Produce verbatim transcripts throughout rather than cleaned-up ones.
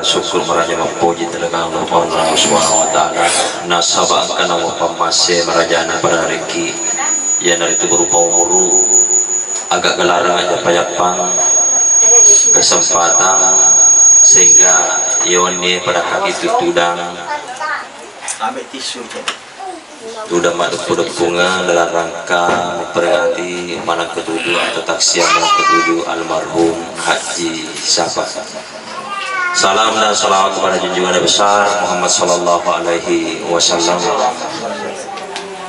Syukur maraja mappoji talegang Allah Subhanahu wa Ta'ala, nasaba engkana mappammase marajana pada rezeki, iyanaritu berupa umuru, aga gelarang, ajappa-jappang, kesempatan, sehingga iyawenni pada kaki tutudang. Ambil tisu. Tudang maddeppu-deppungeng dalam rangka memperingati malam ketujuh atau takziah malam ketujuh almarhum Haji Sapa. Salam dan salawat kepada junjungan Nabi besar Muhammad sallallahu alaihi wasallam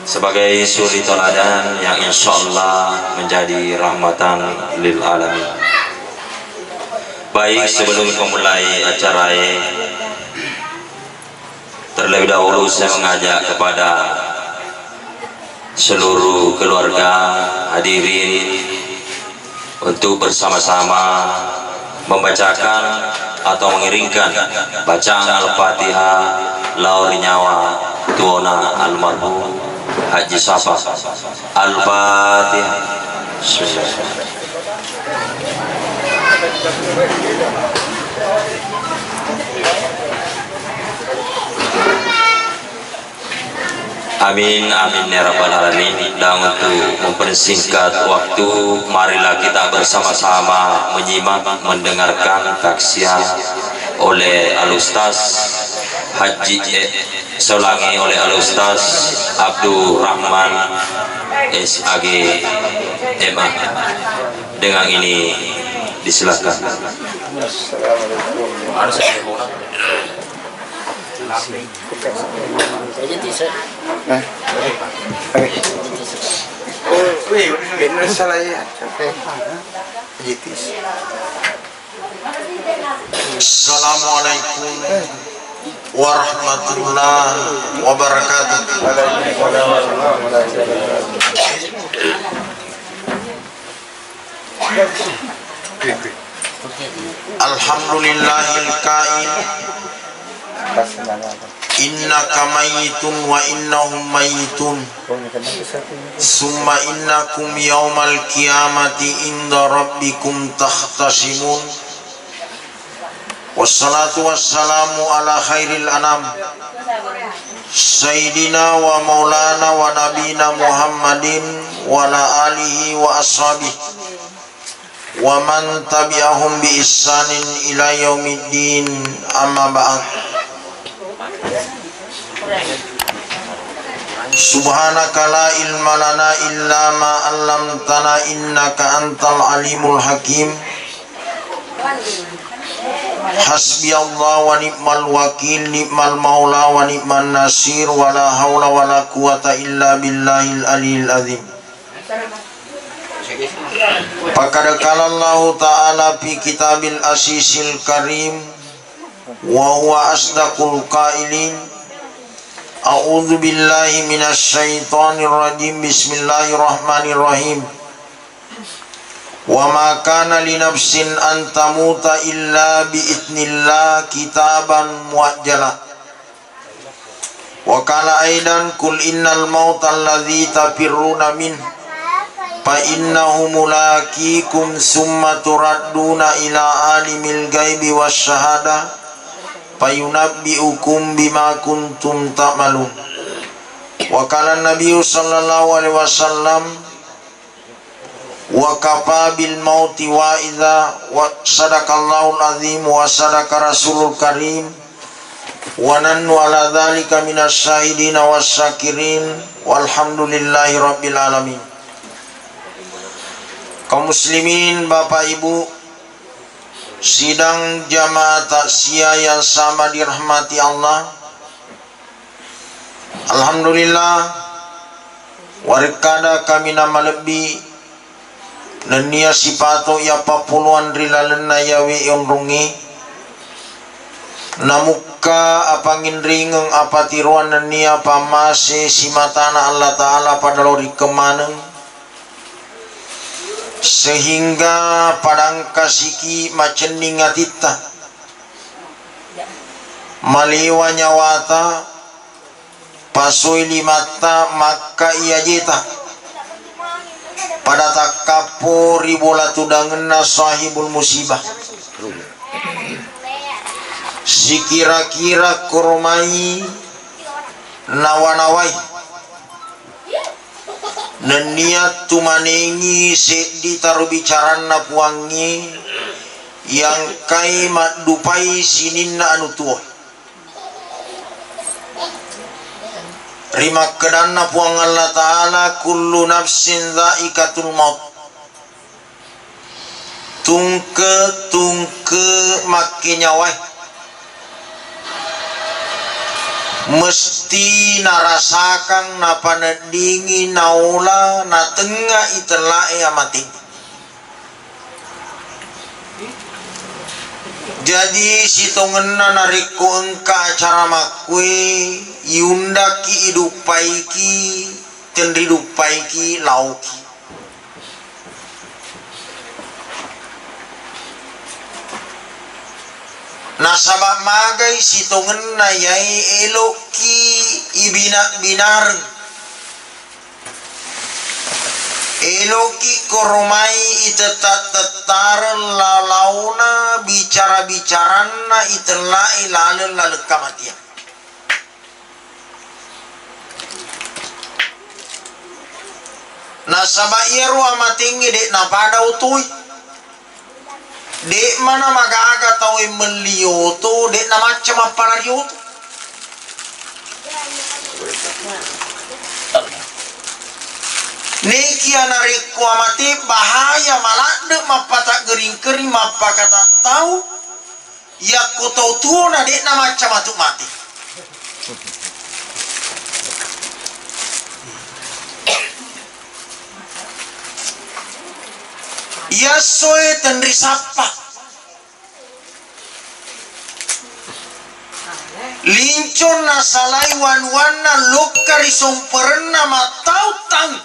sebagai suri teladan yang insya Allah menjadi rahmatan lil alamin. Baik, sebelum memulai acara, terlebih dahulu saya mengajak kepada seluruh keluarga hadirin untuk bersama-sama membacakan atau mengiringkan bacaan Al-Fatihah lao ri nyawa tuona almarhum Haji Sapa. Al-Fatihah. Bismillahirrahmanirrahim. Amin, amin ya rabbal alamin. Dan untuk mempersingkat waktu, marilah kita bersama-sama menyimak, mendengarkan taksiah oleh Al-Ustaz Haji, eh, saya ulangi, oleh Al-Ustaz Abdul Rahman S A G M A. Dengan ini disilakan. Eh? Oke. Bener salah ya. Jitis. Assalamualaikum warahmatullahi wabarakatuh. Alhamdulillahil qail, innaka mayyitun wa innahum mayyitun. Summa innakum yaumal qiyamati inda rabbikum takhtasimun. Wassalatu wassalamu ala khairil anam, Sayyidina wa maulana wa nabina Muhammadin wa ala alihi wa ashabih wa man tabi'ahum bi ihsanin ila yaumiddin, amma ba'd. Subhanaka la ilma lana illa ma 'allamtana innaka antal alimul hakim. Hasbiyallah wa ni'mal wakil, ni'mal maula wa ni'man nasir, wa la haula wa la quwwata illa billahil aliyil azim. Faqad qala Allahu ta'ala fi kitabil azizil karim, wa huwa asdaqul qailin. A'udzu billahi minasy syaithanir rajim. Bismillahirrahmanirrahim. Wa ma kana li nafsin an tamuta illa bi idznillah kitaban muajjala. Wa qala aidan, qul innal mautal ladzi tafirruna min fa innahu mulaqikum tsumma turadduna ila alimil ghaibi wasy syahadah fayunabbiukum bima kuntum ta'malun. Wa qala Nabiyyu sallallahu alaihi wasallam, wa kafa bil mauti wa'iza, wa sadaqallahul azim, wa sadaqa rasulul karim, wa nannu ala dzalika minasy syahidina wasy syakirin, walhamdulillahi rabbil alamin. Kaum muslimin, Bapak Ibu, sidang jamaah takziah yang sama dirahmati Allah, alhamdulillah, warekkada kaminang malebbi nennia sipato yappappoloang ri lalenna yawe onrongnge, namukka apanginringeng apatiroang nennia pammase simatana Allah Ta'ala pada lao rikkeng maneng, sehingga padangkasiki macenning atitta, malewa nyawata, pasoi limatta, makkai ajeta, pada takkappo ri bola tudangenna sahibul musibah. Sikira-kira koromai nawa-nawai nennia tumanengi seddi taro bicaranna Puangnge, yangkai maddupai sininna anu tuo. Rimakkedanna Puang Allah Ta'ala, "Kullu nafsin dzaiqatul maut." Tungke-tungke makkenyawae mesti narasakang, napaneddingi, naola, natengnga itellae amatengnge. Jaji, sitongenna narekko engka acara makkue, iundakki, iduppaiki, tenriduppaiki, laoki. Nasaba magai sitongenna iyae eloki ibina-binareng. Eloki koromai itetta-tettareng lalaona bicara-bicaranna itellae laleng laleng kamateang. Nasaba iyaro amatengnge de' napada otoi. De' mana magaga tauwe melli oto, de' namacca mappalari oto. Nekia narekko amate bahaya maladde mappataggering-kering mappakatattau, yakko tau tuo na de' namacca matu mate. Iyassoe tenri sappa. Linco nasalai wanuanna lokka ri somperenna mattau taung.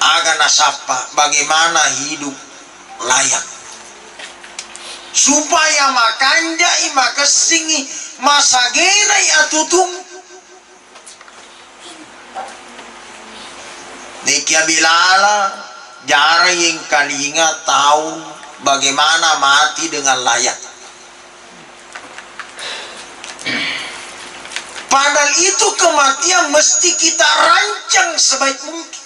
Aga nasappa bagaimana hidup layak supaya makanjai, makessingi, masagenai atutung. Nekia bilala jarang yengkalinga tau bagaimana mati dengan layak. Padahal itu kematian mesti kita rancang sebaik mungkin.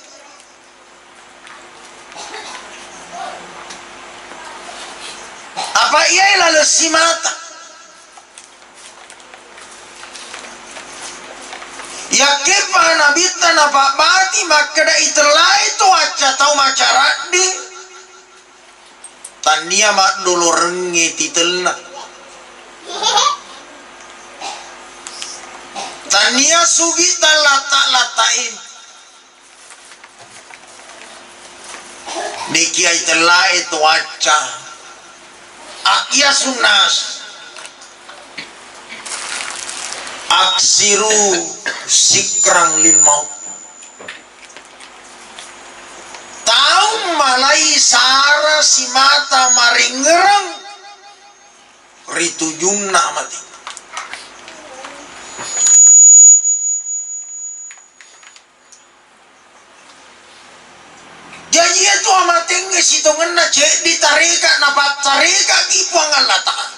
Apa iya laleng simata? Yakkepa nabitta napabbati makkeda itellae to acca tau macaraddi. Tannia maddolorengnge titelna. Tannia sugi tallatta-lattae. Nekia itellae to acca. Aqyasun nas. Aksiru sikran lil maut. Tau malai sara simata maringngerang ri tujunna mate. Jaji, iyatu amatengnge sitongenna ceddi tareka napattareka ki Puang Allah Ta'ala.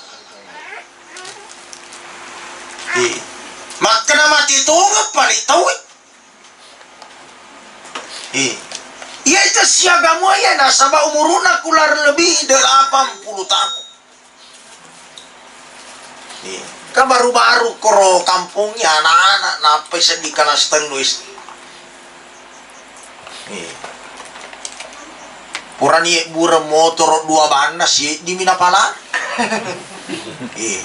Eh, makkena mate tongeng pale tauwe. Eh, iya itu siaga mua iya nasaba umuruna kular lebih delapan puluh tahun. Iya. Kan baru-baru koro kampongngi anak-anak nappai seddi kelas tellu S D. Iya. Purani ebbureng motoro dua banna, sieddi mi napala. Iya.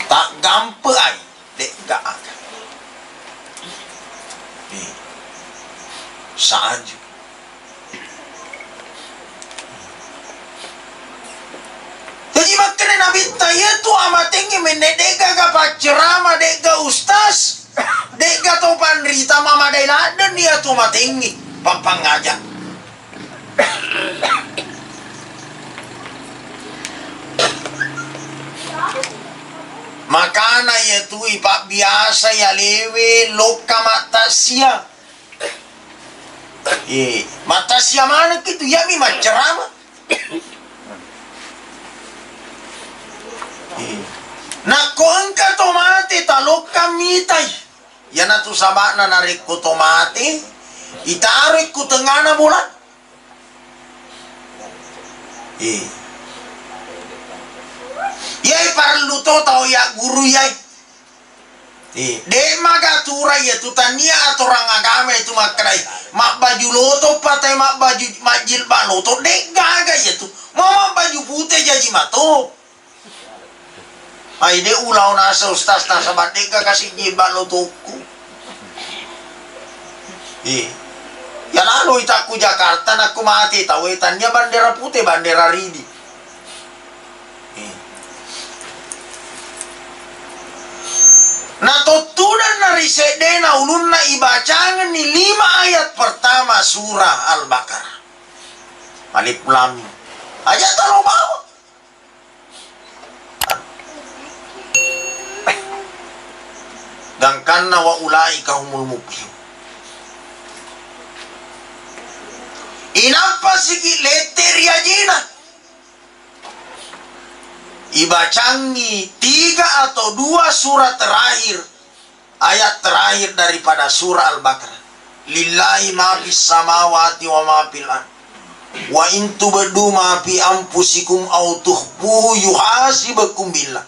Tak gampe ai. De'ga aga. Eh, saju. Jaji makkeda Nabitta, iyatu amatengnge menne de'gaga paccerama, de'ga ustaz, de'ga to panrita mamadai ladde iyatu amatengnge pappangngaja. Makana iyatu ipabbiasai alewe lokka mattasia. Eh, mattasia manekki tu, iyami maccerama. Itai, iyanatu saba'na narekko to mate, itaroi ku tengngana bola. Eh. Iyai parellu to tau yagguru iyai. Eh, de' maga aturan iyatu, tania aturan agama itu makkedai mabbaju loto patai mabbaju majjilbab loto, de' gaga iyatu. Mau mabbaju pute jaji mato. Ai, de' ulao naseng ustaz, nasaba' de' gaga sijjilbab lotokku. Eh. Ya lalo itakku Jakarta nakku mate tauwe, tania bandera pute, bandera ridi. Eh. Natottudanna ri seddena ulunna ibacangenni lima ayat pertama surah Al-Baqarah. Alif Lam Mim. Aja taro bawa. Gangkanna wa ulaika humul muflihun. Inappa siki lette ri ajena. Ibacangi tiga atau dua surah terakhir, ayat terakhir daripada surah Al-Baqarah. Lillahi ma fis samawati wa ma fil ard. Wa in tubdu ma fi anfusikum aw tukhfuhu yuhasibkum billah.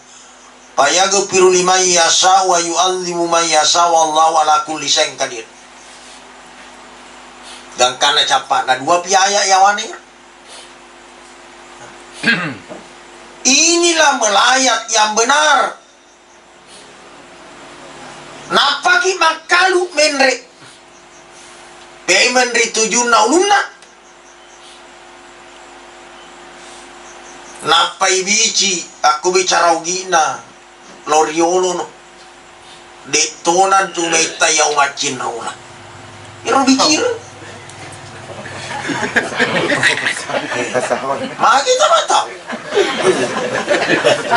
Fayaghfiru liman yasha wa yu'adzibu man yasha wallahu ala kulli syai'in qadir. Gangkanna cappa'na dua pi ayat yawane. Inilah melayat yang benar. Nappaki makkalu menre. Pemeng ri tujunna ulunna. Nappai bici, akko bicara ugi'na, lo riolono. De'tona tu metta iya umaccinrona. Iro bicira. Magi tama tau.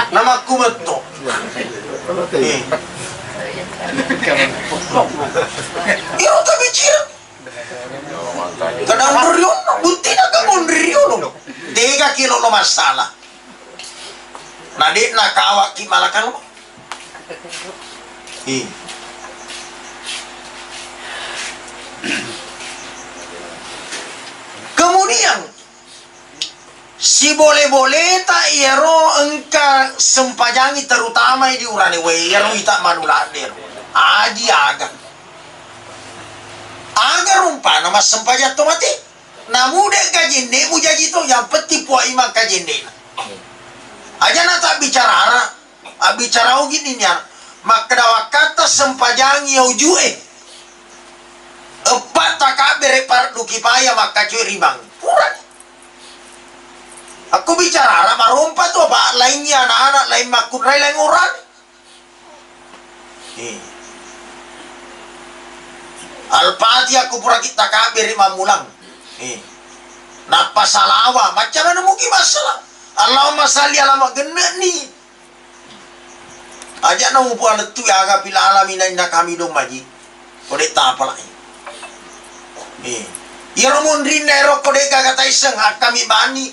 Namakku metto. Eh. Iro tabicira. Kada onrong riono, buttina ka onrong riono. Tega ki lo masalah. Na de'na kawakki malakalo. Eh. Kemudian, sibole-boleta iyaro engka sempajangi, terutama di urane wae, iyaro ita manu ladde ro. Aji aga. Aga rumpana massempajang to mate? Namu de'ga jenne mujaji to, yang penting puai mangka jennena. Aja na tak bicara ara. Abbicara ogi ni niana. Makkeda wakkatta sempajangi ujue. Eppa takabbere fardu kifaya makkacoe rimang. Purani. Akko bicara ara marompa tu apa lainnya anak-anak lain makkunrai lain orang. Eh. Al-Fatihah ko puraki takabbere mammulang. Eh. Nappa salawa, macca mana muki masalah. Allahumma salli ala ma-, genne ni. Aja na mupu alettu aga fil alamin innaka hamidum majid. Ko de' tapalai. Eh. Iyaro munrinna ero ko de' gaga taisseng, akkami bani.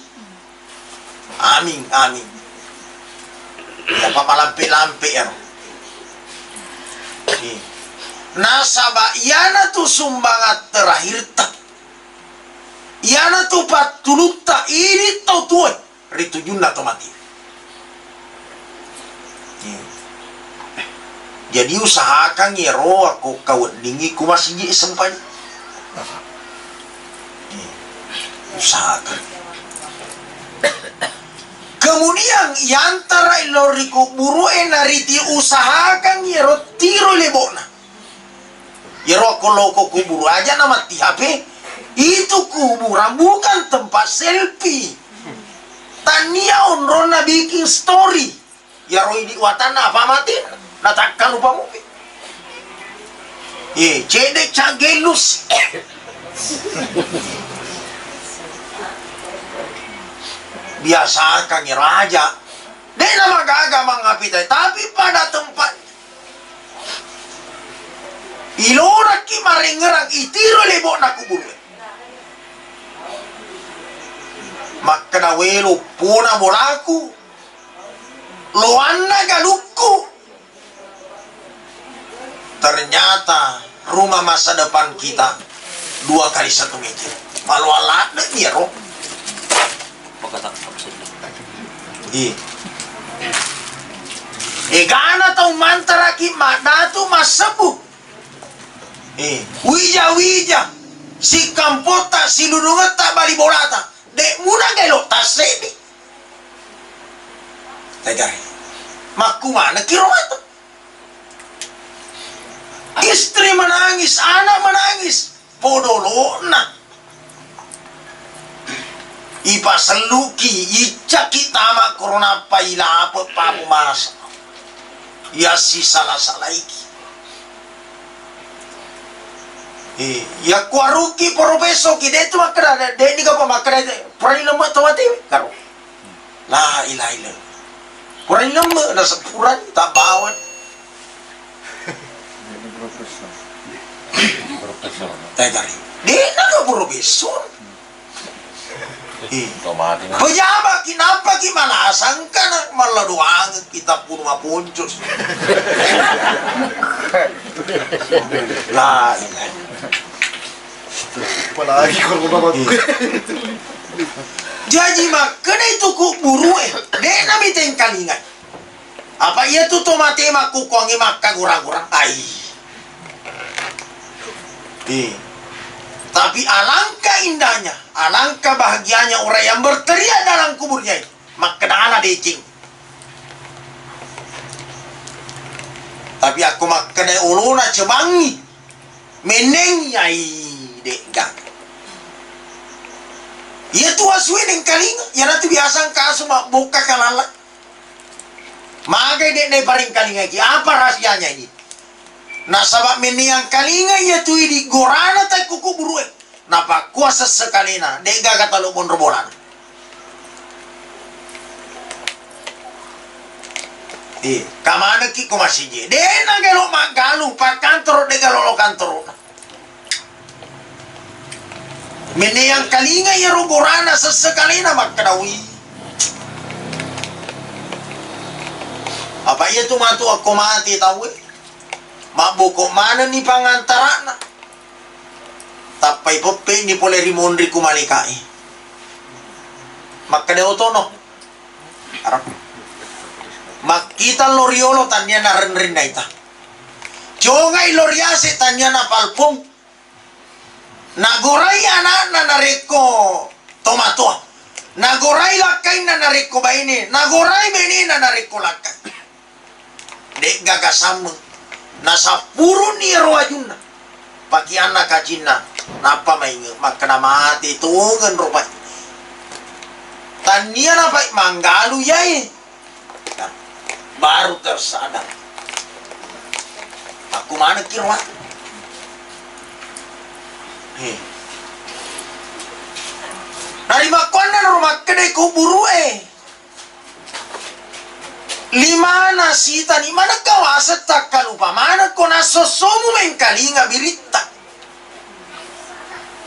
Amin, amin. Iya, pamalampe-lampe ero. Eh. Nasaba iyanatu sumbangan terakhirta. Iyanatu pattulutta idi tau tuwe. Ri tujunna to mati. Iya. Jadi usahakan iyaro akko kaweddingngi ku masigi sempajang. Iya. Usahakan. Kemudian iyantarai lao ri kuburu'e nariti usahakan iyaro tiro lebo'na. Iyaro ko loko kuburu aja na matti H P. Itu kuburan bukan tempat selfie. Tania onronna bikin story. Iyaro idi watanna apa mati? Natakkalupa mupi. Eh, cedde caggelus. Biasakan raja. De'na magaga mangapitai, tapi pada tempat Ilorakki marengngerang itiro lebo'na kuburu'e. Makkeda welo pona bolaku, loanna galukku. Ternyata rumah masa depan kita dua kali satu meter. Malu aladde iyaro. Iya. Egana tau mantaraki maddatu massebbu. Eh, wija-wija, sikampotta, silunungetta, bali bolata, de' muna gelo tassedi. Tegari. Makkumanekki ro matu. Istri menangis, anak menangis, podolo'na. Ipaselluki, iccaki tama korona, pailape pamu masa. Iya sisala-salaiki. Eh, iya kuaruki profesor ki, de' tu makkeda, de', de' ni gapa makkeda, pura ilemme to mate, karo. La ilaha illallah. Pura ilemme, na sepurani, tabbawan. Profesor. Profesor. Tegari. De' na profesor. Ih. Pejabat ki, nappaki malasa, engkana malladoangeng kita punu maponcos. La ilaha. Apalagi kalau bapak. Ih. Jaji makkeda itu kubburu'e, de' nami tengkalingai. Apa iya tu to mate makkukkuangnge makkagura-gura? Ai. Eh. Tapi alangkah indahnya, alangkah bahagianya orang yang berteriak dalam kuburnya itu. Makkedala deceng. Tapi akko makkeda olona cebangi, menengi, ai, de'ga. Iya tu asue nengkalinga, iyanatu biasa engka asu mabbokka kalala. Magai de'na iparingkalingaki? Apa rahasianya ini? Nasaba' menniangkalinga iya tu idi gorana tai kuku burue. Napakkua sessekalena, de'gaga talo monro bolana. Eh, kamanekki ko masiji. De'na gelo maggalung, pakkantoro de'ga lolo kantoro. Menniangkalinga iyaro gorana sessekalena makkeda, "Wi, apa iya tu matu akko mate tauwe? Mabboko manenni pangantara'na. Tappai peppe'ni pole ri monri ku malaika'e." Makkeda otono. Arab. Makkita lo riolo tania narenreng naita. Congai lo riase tania napalpong. Nagorai ana'na narekko tomatoa. Nagorai lakkainna narekko baine. Nagorai bainena narekko lakkai. De'gaga sammeng. Nasappuruni ero ajunna. Pakianna kacinna. Nappa mainge makkeda mate tongeng ropai. Tania napai manggalu yae. Nah, baru tersadar. Aku manekki ro mate. Eh. Narimakkuannanaro makkedai kuburu'e. Limana sitani manekka waseng takkalupa manekko nassossomu mengkalinga biritta.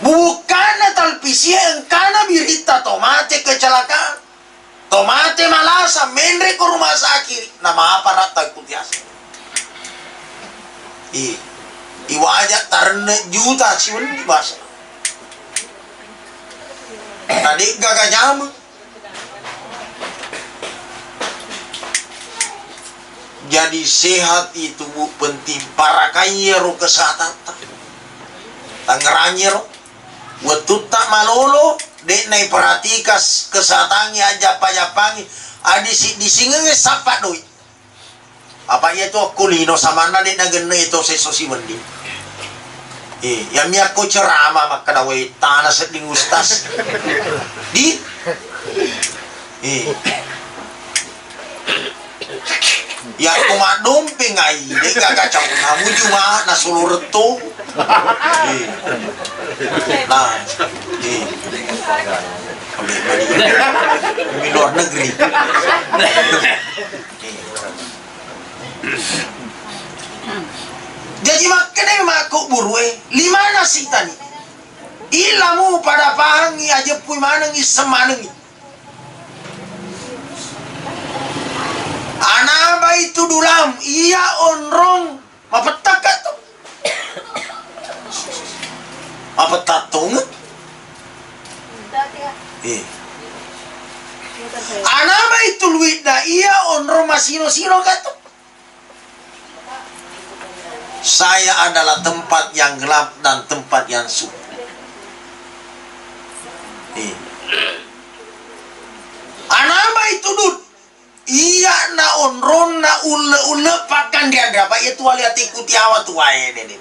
Bubukkanna talpisie engkana biritta to mate kecelakaan. To mate malasa, menre ko rumah sakit, namapara takkutiasa. I, iwaja tarenne juta siwenni basa. Nadeggaga nyameng. Jadi sehat itu, Bu, penting. Parakai ero kesehatan. Tangerang ero. Wettutta malolo, de'na iperhatika s-, kesehatangngi, ajjappa-jappangngi, adisi-disingengnge sappa doi. Apa iya tu akko lino samanna de'na genne to sesso siwenni. Eh, yami akko ceramah makkeda, "Wei, tana sedding ustaz." Di? Eh. Yakko maddompeng ai, de'gaga cauna muju ma nasolo retto. Eh. Nah, eh. Di luar negeri. Jaji makkedai makkuburue, limana sitani. Ilamu pada pahangngi, ajeppui manengngi, isseng manengngi. Anabai tu dulam, iya onrong mapettakka tu. Pettattongeng. Eh. Anamai tuluidda iya onrong masino-sino katu. Saya adalah tempat yang gelap dan tempat yang sunyi. Eh. Anamai tudut. Iya na onronna ulle-ulle pakkandean apa iya tuwali atikku tiawa tuwae dede.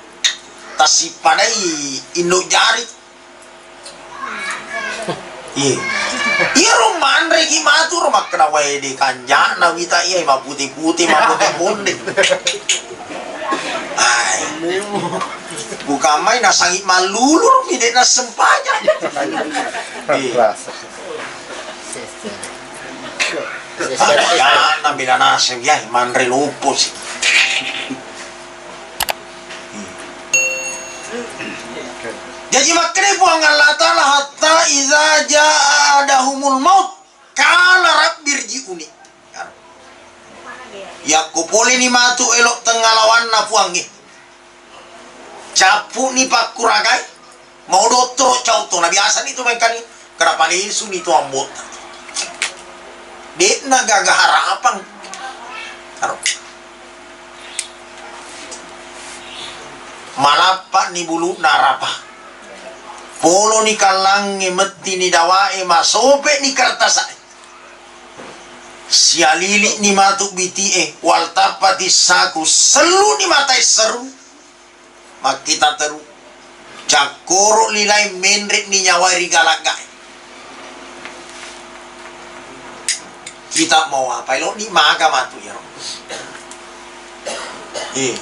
Tassippadai indo jari. Iya. Iya ro manre ki matu ro makkeda wae de kanjana wita iya mapute-pute mapute bonde. Ai. Bukan main nasangi malulur mi de nasempajang. Iya. Ada ya, nabi naseng ya, manre lupo sih. Jaji makkeda Puang Allah Ta'ala, "Hatta idza jaa ahadahumul maut, qala rabbirji'uni." Yakko poleni matu elo tengngalawanna Puangnge. Cappu'ni pakkuragai, mau dottoro cauto, na biasani tu mengkani, kenapa lesuni tu ambotta. De'na gaga harapang. Aro. Malappa'ni bulu'na arapa. Poloni kallangnge, mettini dawae, masope'ni kertasa'e. Sialili'ni matu biti'e, waltappati saku, selluni matae seru. Makkita teru. Cakkoro lilai menre'ni nyawae ri galaggae. Kita mau apa? Eloni maga matu iyaro. Eh.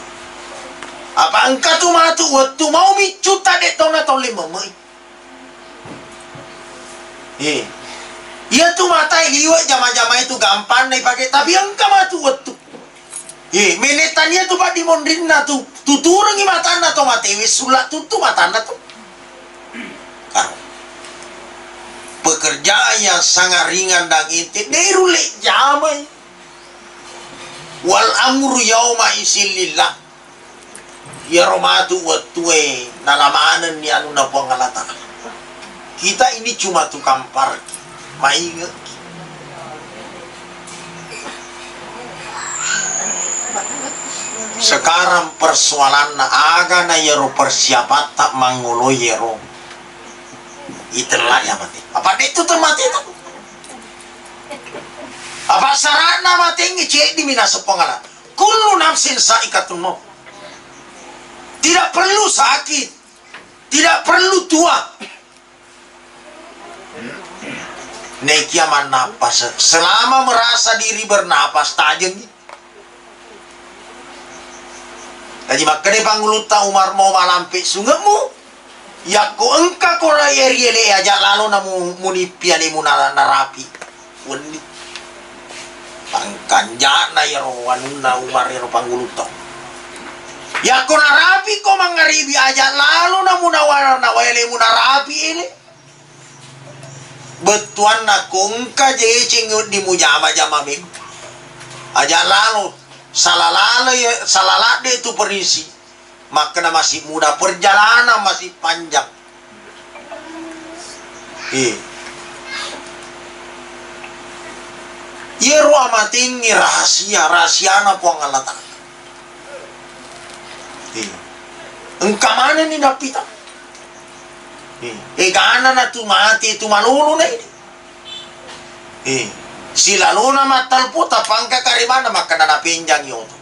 Apa engka tu matu wettu mau miccutta de tona tolle memei. Eh. Iya tu matae liwe jama-jama itu gampang na ipake, tapi engka matu wettu. Eh, mene tania tu paddimonrinna tu, tuturengi matanna to matewe sulla tuttu matanna tu. Ah. Pekerjaan yang sangat ringan dan enteng, de rulle jamai. Wal amru yauma idzin lillah. Iyaro matu wettue nalamanenni anunna Puang Allah Ta'ala. Kita ini cuma tukang parkir, mainge'ki. Sekarang persoalanna, agana iyaro persiapatta mangoloi iyaro itella iya mate. Apa de tu temmateta? Apa syaratna matengngi ceddi mi naseng Puang Allah. Kullu nafsin sa'iqatun maut. Tidak perlu sakit, tidak perlu tua. Nekia mannapas, selama merasa diri bernapas, tajengi. Jadi makkeda Pangulutta Umar, mau malampe sunge'mu, yakko engka ko ri ele aja lalo namu munippi alemu na-, narapi. Wenni. Pangkanja'na iyaro anunna Umar iyaro Pangulutta. Yakko narapi ko mangngaribi aja lalo namu nawa-, nawaelemu narapi ele. Bettuanna ko engka jeceng wedding mujama-jama memeng. Aja lalo, sala lalo ya, sala ladde tu perisi. Makkeda masih muda, perjalanan masih panjang. Eh. Iyaro amatengnge rahasia, rahasiana Puang Allah Ta'ala. Eh. Engka manenni nappita. Eh. Egana natu mate tu malolo na ini. Eh, silalona mattalpo tapangka karimana makkeda napenjangi oto.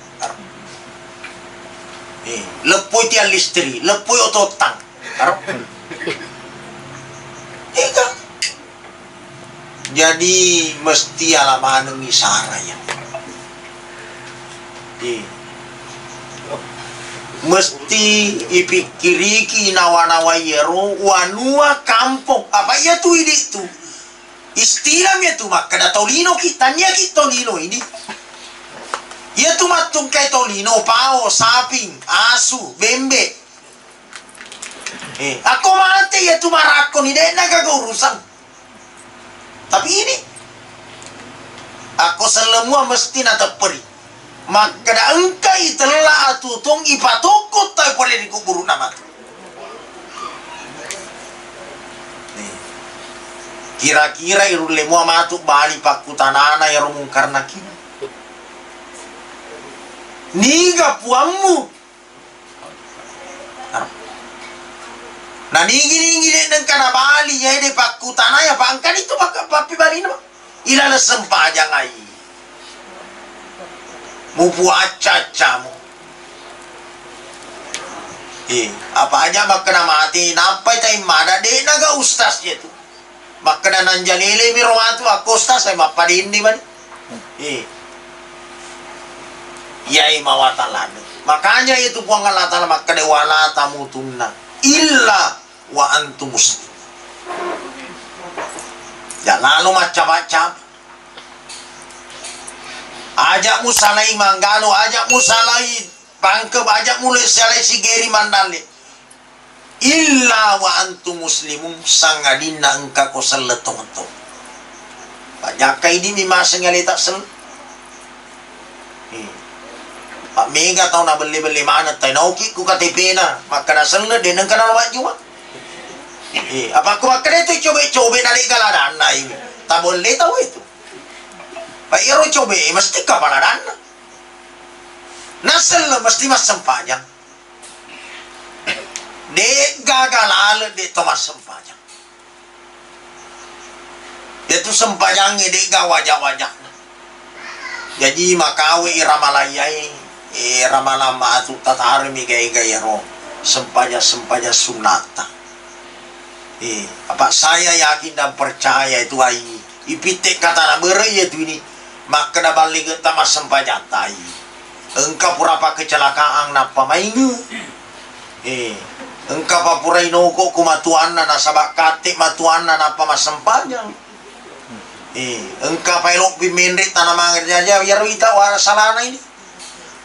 Eh, leppoi tiang listri, leppoi oto tang. Ega. Jadi mesti ala manengngi sara ya. Eh. Mesti ipikkiriki nawa-nawa iyaro wanua kampong. Apa iya tu idi tu? Istilah mi tu makkeda tolino ki, tania ki tolino ini. Iya tu mattungkai tolino, pao, saping, asu, bembe. Eh, akko mate iya tu marakko ni, de'na gaga urusan. Tapi ini, akko sellemua mesti natepperi. Makkeda engka itella atutong ipatokko tau pole ri kuburu'na matu. Kira-kira irulle mua matu bali pakkutanana iyaro Mungkar Nakir? Niga puammu? Na nigi-nigi de' nengka nabali, iyae de' pakkutanai, apa engkani tu maka pappibalina ilaleng sempajang ai. Mupuacca-accamu. Eh, apa aja makkeda mati, nappai tai mada, de' naga ustaz je tu. Makkeda nanjalelemi ro matu akkosta sai mappadenni mani. Eh. Iyai mawatang ladde. Makanya itu Puang Allah Taala makkeda, "Wala tamutunna illa wa antum muslim." Ja lalo macca-macca. Aja musalai manggalo, aja musalai pangke, aja musalai sigeri mannalle. Illa wa antum muslimun, sangadinna engka ko selleng tongeng-tongeng. Pajjakkai dimi maseng aleta selleng. Hmm. Pa mega tau nabelle-belle maneng, tai nauki ku K T P-na, makkeda selleng, de' nengka nalo majjuma. Eh, apa ku makkeda itu cobe-cobe na de' galadanna ini. Tabolle tau itu. Pa iyaro cobe mesti kapaladanna. Na selleng mesti massempajang. De'gaga laleng de' to massempajang. Iyatu sempajangnge de'ga wajak-wajakna. Jaji makawe i ramalayyae, e, ramalang matu tataremi ega-ega iyaro sempajang-sempajang sunnatta. E, apa saya yakin dan percaya itu ai. Ipitte katana bere iyatu ini. Makkeda ballingetta massempajatta i. Engka pura pakkecelakaan nappa mainge. Eh, engka pa pura inoko ku matuanna nasaba katte matuanna nappa massempajang. Eh, engka pa elokpi menre tana mange jaja iyaro ita wara salana ini.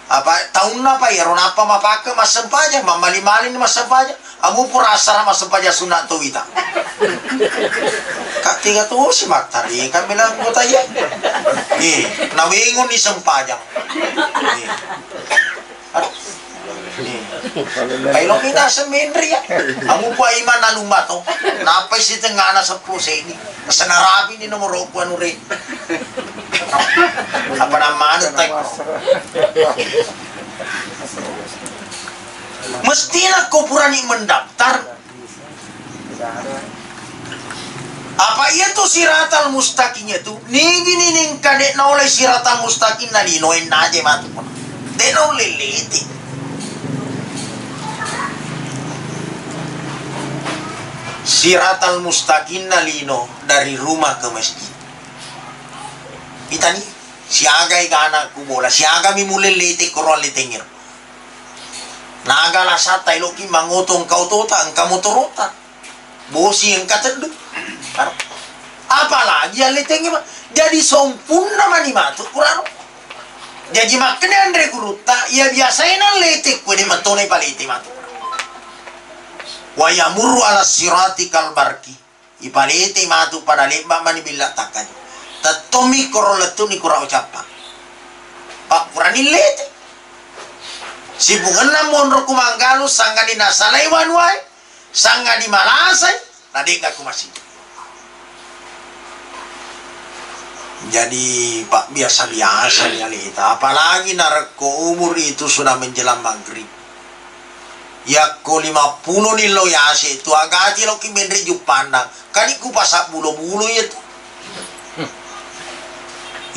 Apa taunna pa iyaro nappa mapakke massempajang, mammali-malini massempajang. Amu pura asara massempajang sunna to wita. Kattiga tosi mattari kami la anggota iya. Eh, nawenguni sempajang. Eh. Aduh. Eh. Pailoni naseng menri ya. Amu pua iman alumba to. Napai sitengana seppulo seni. Senarapi ni nomor ku anu re. Apa namanya tak? Mestina ko purani mendaftar. Apa iyatu siratal mustaqim iyatu? Nigi-nigi engka de' naolai siratal mustaqim na lino enna aja matu. De' naulle lete. Siratal mustaqim na lino dari rumah ke masjid. Itani, siaga egana ku bola, siaga mi mulle lete koro alle tengero. Naga lasatta eloki mangoto engka otota, engka motorota. Bosi engka teddu. Apalagi alle tenge ma-, jadi sompunna mani matu kuraro. Jaji makkeda anre gurutta, iya biasae nallete kue de' matona ipalete matu. Wa yamurru ala sirati kal barqi. Ipalete matu pada lebba mani billa takkaju. Tettomi koro lettu ni kurao cappa. Pakkurani lete. Sipungenna monro ku Manggalu sangadi nasalai wanuae, sangadi malasai, na de'ga ku masigi. Jadi, pabbiasa-biasa ni aleta, apalagi narekko umur itu sudah menjelang maghrib. Yakko lima pulo ni lo yase tu agati loki menre juppanna, kani ku pasang bulo-bulo iya tu.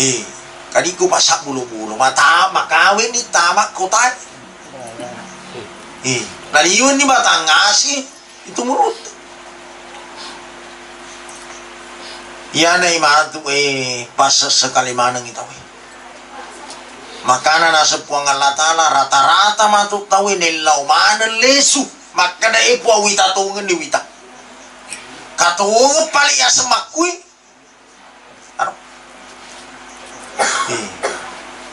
Eh, kani ku pasang bulo-bulo, mata makawe ni tama kota. Eh, naliweng ni batang asi. Itu murut. Iyana matu, eh, passekali maneng tau. Makana naseng Puang Allah Taala, rata-rata matu tau nellau maneng lesu. Makkeda, eh, Puang, wita tongeng ni wita. Katongeng pale yaseng makkui. Aro. Eh.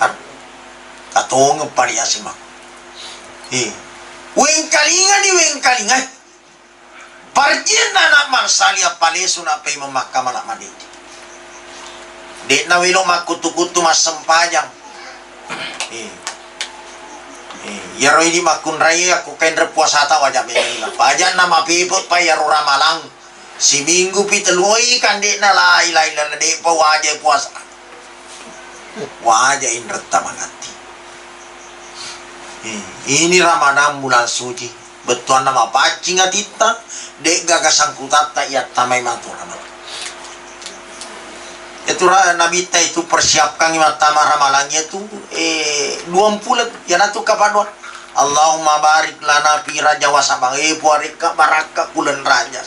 Aro. Katongeng pale yaseng makkui. Eh. Wengkalinga ni wengkalinga. Parjianna anak marsali appalesu nappai memakkama la madeceng. De'na welo makkuttu-kuttu massempajang. Eh. Eh, iyaro idi makkunrai akko kainre puasata wajak memeng. Pajanna mapepe pa iyaro ramalang. Siminggu pi tellu oi kande'na la ilaha illallah, de'pa waja puasa. Waja inretta mangatti. Eh, ini Ramadan bulan suci. Bettuanna mapaccing atitta, de'gaga sangkutatta iyattamai matu Ramadan. Itu ra-, Nabitta itu persiapkangngi mattama Ramalang itu, eh, duang puleng, iyanatu kapaduan. Allahumma barik lana fi Rajab wa Sya'ban. Eh, puarekka barakka puleng Rajab.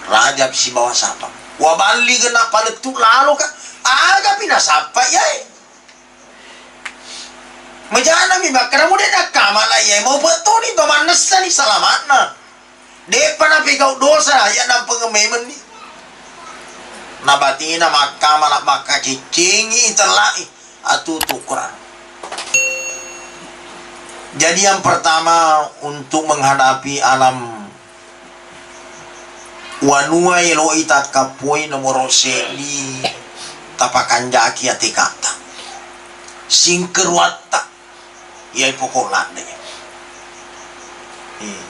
Rajab sibawa Sya'ban. Wa ballighna palettu lalo ka. Aga pi nasappa iyae. Majanami makkeda mu de' nakkamala iyae, mau pettoni to mannessani salamatna. De'pa napegau dosa, ya nampeng memenni. Nabatina makkamala makkaciccingi itella'i atutu Quran. Jadi yang pertama untuk menghadapi alam wanua elo'i takkappoi nomoro seddi tapakanjaki ateka'ta. Singkeruatta. Iyai pokok ladde. Eh,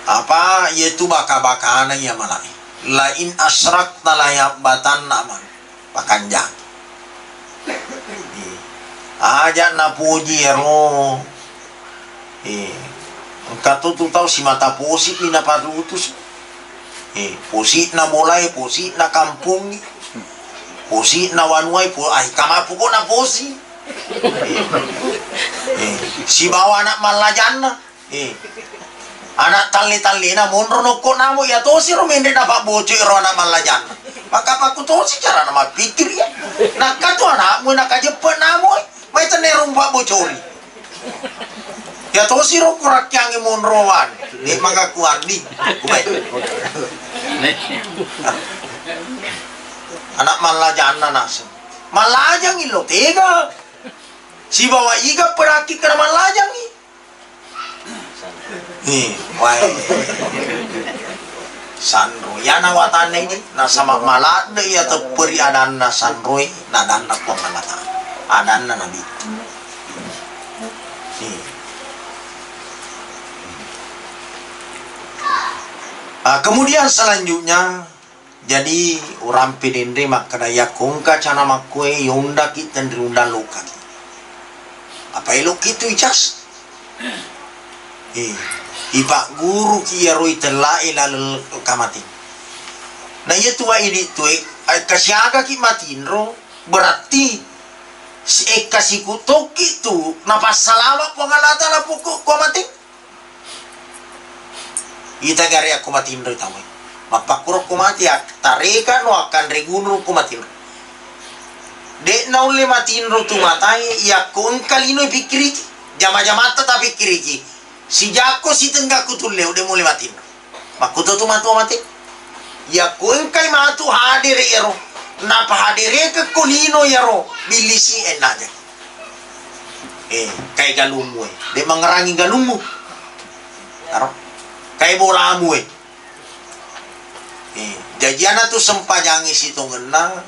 apa iyatu baka-bakana iya malai. La in asyrakta la yahbatanna amal. Pakanjaki. Eh, aja napoji ero. Eh, engka tu tu tau simata posi mi naparutus. Eh, posi'na bolae, posi'na kampongnge, posi'na wanuae, po-, ah, kama pokokna posi. Eh, eh, sibawa anak mallajanna. Eh, anak talle-tallena monro nokko namo, iya tosiro menre napabboco ero anak mallajanna. Maka pakkutosi carana mappikir iya. Nakka tu anakmu nakajeppe namo, eh. Mai tennero mupabboco'i. Iya tosiro kurakkiangngi monrowan. De' maka kuaddi. Kubai. Anak mallajanna naseng. Mallajangngi lo tega. Sibawa iga pedakki kena mallajangngi. Nih, wae. Sanro. Iyana watanna ini, nasaba maladde iya tepperi adanna sanroe, na adanna Puang Allah Ta'ala. Adanna Nabi. Nih. Ah, kemudian selanjutnya, jadi, urampe denre makkeda, yakko engka cana makkoe, yondaki tenri undang lokaki. Apa elokki tu icas? Eh, ipagguruki iyaro itellae laleng kamate. Na iya tuwa idi tue, eh, kasiagaki matinro, berarti si-, eh, kasiku tokki tu napassalama Puang Allah Ta'ala poko ko mate. Ita gare akko matinro tauwe. Mappakkuro ko mate, ak-, tareka no akkanre gunung ko matinro. De' naulle matinro tu matae, yakko engka lino ipikkiriki. Jama-jamatta tapikkiriki. Sijakko sitenggakku tulle, de' mulle matinro. Makkuto tu matu mate. Yakko engkai matu hadere iyaro. Napahaderekekko lino iyaro. Billisi ennaja. Eh, kai galummu, eh. De' mangerangi galummu. Aro. Kai bolamu, eh. Eh, jaji ana tu sempajangngi sitongenna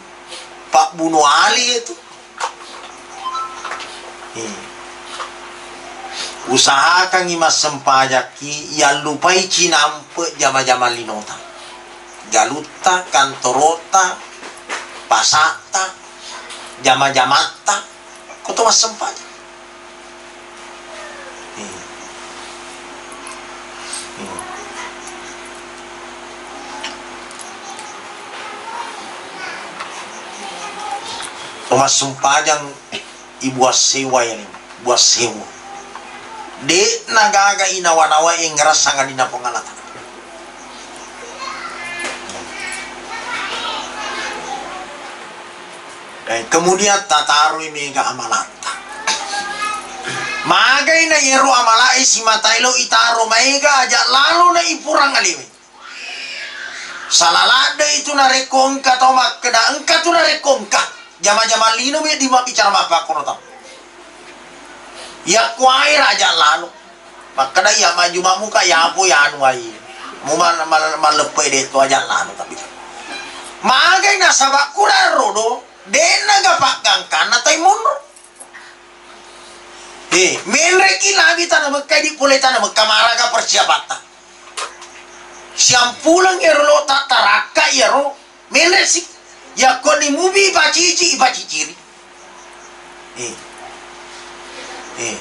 pabbuno Ali itu. Eh. Usahakangngi massempajakki, yallupai cinampe jama-jama linota. Galutta, kantorotta, pasatta, jama-jamatta, ko to massempajang. Hmm. Hmm. To massempajang ibuang sewa yani, buang sewa. De'na gaga inawa-nawa enggerang sangadinna Puang Allah Ta'ala. Eh, kemudian tataroi mega amalatta. Magai na iyaro amalae simata elo itaro maega aja lalo na ipurang alewe. Sala ladde itu narekko engka tau makkeda engka tu narekko engka. Jama-jama lino mi di mabbicara mappakkoro tau. Yakko ae raja lalo. Makkeda iya maju mamuka yapo yanu ai. Mu mal-, mal-, malleppe de to aja lalo tapi. Magai nasaba kurang rodo, de'na ga paggangkanna tai munro. Eh, menreki lagi tanah Mekah di pole tanah Mekah maraga persiapatta. Siampuleng ero lo tarakka iyaro, menre si. Yakko ni mubi ipacici, ipaciciri. Eh. Eh.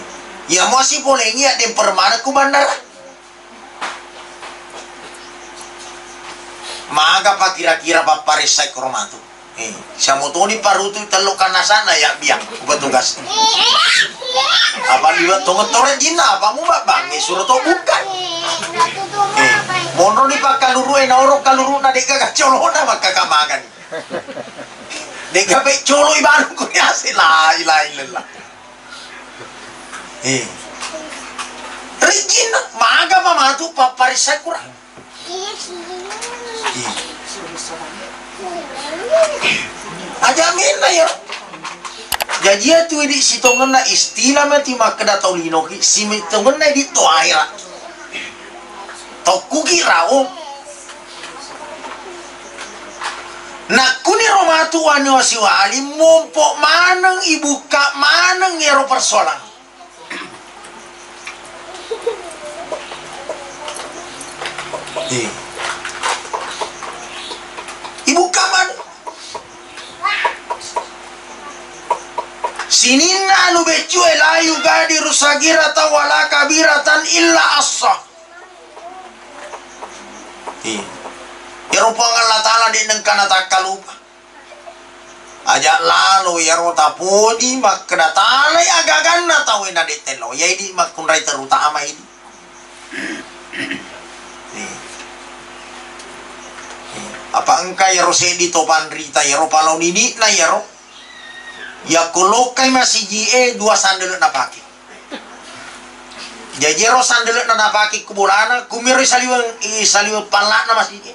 Iya mo sipolengi addeng permana ku bandara. Maga pa kira-kira papparessai koro matu. Eh, siamo toni parutu tello kanasana ya biang ku petugas. Apa liwat tongetore jinna, apa mu babang, eh, suro to buka. Eh, monro ni pakkaluru, eh, naoro kaluru na deka kacolona maka kamagan. Deka pe colo ibanu ku yase, la ilaha illallah. Eh. Rijin, maga mamatu papparissa kurang. Aja minna ya. Jaji ya tu idi sitongenna istilah mati makkeda tau linoki, sitongenna idi to aira. Tokkuki rao. Nakkuniro matu wani wasiwali, mompo maneng, ibukka maneng iyaro persoalan. Eh. Ibukka maneng. Sininna anu beccue la yugadiru sagiratan wala kabiratan illa ahsaha. Iya. Iyaro Puang Allah Ta'ala de' nengka natakkalupa. Aja' lalo iyaro tapoji makkeda talai agaganna tauwe na de' tello. Iya idi makkunrai terutama idi. Iya. Iya. Apa engka iyaro seddi to panrita iyaro palo nini'na iyaro. Yakko lokkai masiji'e, dua sandele' napake. Jaji ero sandele'na napake ku bolana, kumiro isaliweng, isaliweng palla'na masigi.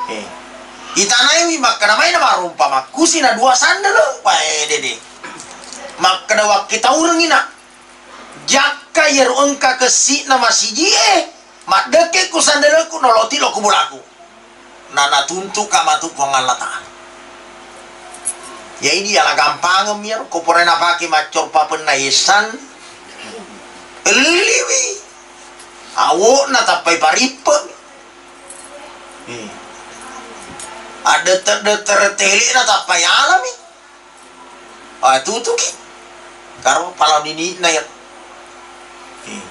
Eh. Itanaiwi makkeda maena marompa makkusi na dua sandele'. Wae dede. Makkeda wakkitaurengi na. Jakka iyaro engka kessi'na masiji'e, maddekke ku sandele'ku noloti lo ku bolaku. Na natuntu'ka matu Puang Allah Ta'ala. Jadi ala gampangeng mi iyaro, ko pura napake maccor papenna yessan, elliwi. Awo'na tappai parippe. Hmm. Addette-dette tele'na tappai alami. Ah, tutuki. Karo pala nini'na iyaro. Eh.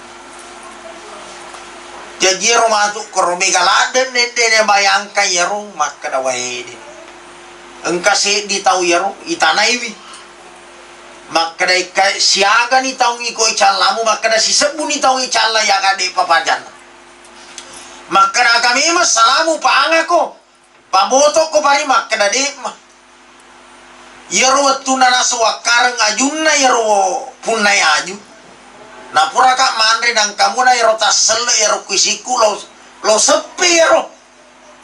Jaji ero matu koro mega ladde' nende ne bayangkan iyaro makkeda wae de. Engka seddi tau iyaro itanaiwi. Makkeda ikka siagani taung iko icallamu, makkeda sisebbuni taung icalla yaga de' papajanna. Makkeda aga memang salamu pangako. Pabotokko pari makkeda de'ma. Iyaro wettunna naso wakkareng ajunna iyaro punnai aju. Napuraka manre nangkamuna iyaro tasselle iyaro kuisikku lo, lo seppe iyaro.